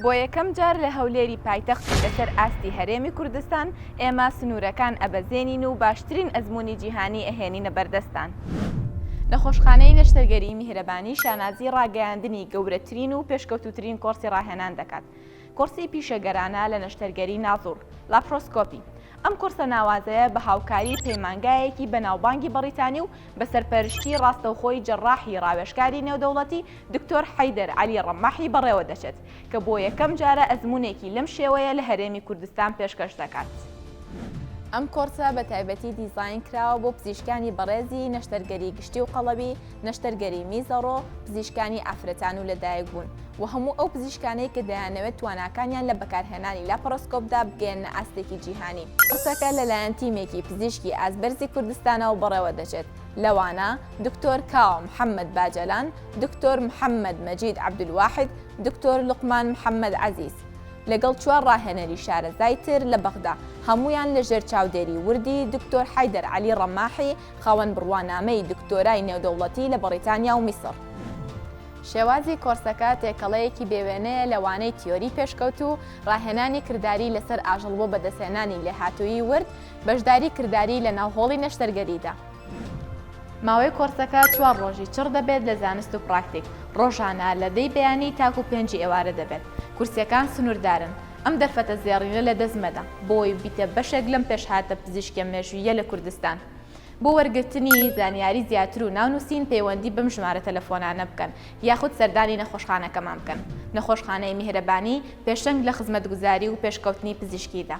بۆ یەکەم جار لە هەولێری پایتەخت و لەسەر ئاستی هەرێمی کوردستان، ئێمە سنوورەکان ئەبەزێنین و باشترین ئەزموونی جیهانی ئەهێنینە بەردەستتان. نەخۆشخانەی نەشتەرگەری میهرەبانی شانازی ڕاگەیاندنی گەورەترین و پێشکەوتووترین کۆرسی ڕاهێنان دەکات، کۆرسی پیشەگەرانە لە نەشتەرگەری نازوڕ، laparoscopy. ئەم کۆرسە ناوازەیە بە هاوکاری پەیمانگایەکی بەناوبانگی بەڕیتانی و بە سەرپەرشتی ڕاستەوخۆی جەڕاحی ڕاوێژکاری نێودەوڵەتی دکتۆر حەیدەر عەلی ڕەماحی بەڕێوەدەچێت کە بۆ یەکەم جارە ئەزموونێکی لەم شێوەیە لە هەرێمی کوردستان پێشکەش دەکات. ئەم کۆرسە بە تایبەتی دیزاین کراوە بۆ پزیشکانی بەڕێزی نەشتەرگەری گشتی و قەڵەوی، نەشتەرگەری میزەڕۆ، پزیشکانی ئافرەتان و لەدایکبوون و هەموو ئەو پزیشکانەی کە دەیانەوێت تواناکانیان لە بەکارهێنانی لاپەرۆسکۆپدا بگەیەننە ئاستێکی جیهانی. کۆرسەکە لەلایەن تیمێکی پزیشکی ئاستبەرزی کوردستانەوە بەڕێوەدەچێت، لەوانە، دکتۆر کاوە محەمەد باجەلان، دکتۆر محەمەد مەجید عەبدولواحید، دکتۆر لوقمان محەمەد عەزیز، لەگەڵ چوار ڕاهێنەری شارەزای تر لە بەغدا، هەموویان لەژێر چاودێری وردی دکتۆر حەیدەر عەلی ڕەماحی خاوەن بڕوانامەی دکتۆرای نێودەوڵەتی لە بەڕیتانیا و میسڕ. شێوازی کۆرسەکە تێکەڵەیەکی بێوێنەیە لە وانەی تیۆری پێشکەوتوو، ڕاهێنانی کرداری لەسەر ئاژەڵ بۆ بەدەستهێنانی لێهاتوویی ورد، بەشداری کرداری لە ناو هۆڵی نەشتەرگەریدا. ماوەی کۆرسەکە چوار ڕۆژی چڕ دەبێت لە زانست و پراکتیک، ڕۆژانە لە دەی بەیانی تاکو پێنجی ئێوارە دەبێت. کورسیەکان سنووردارن. ئەم دەرفەتە زێڕینە لەدەست مەدە، بۆی ببیتە بەشێک لەم پێشهاتە پزیشکیە مێژووییە لە کوردستان. بۆ وەرگرتنی زانیاری زیاتر و ناونووسین پەیوەندی بەم ژمارە تەلەفۆنانە بکەن یاخود سەردانی نەخۆشخانەکەمان بکەن. نەخۆشخانەی میهرەبانی پێشەنگ لە خزمەتگوزاری و پێشکەوتنی پزیشکیدا.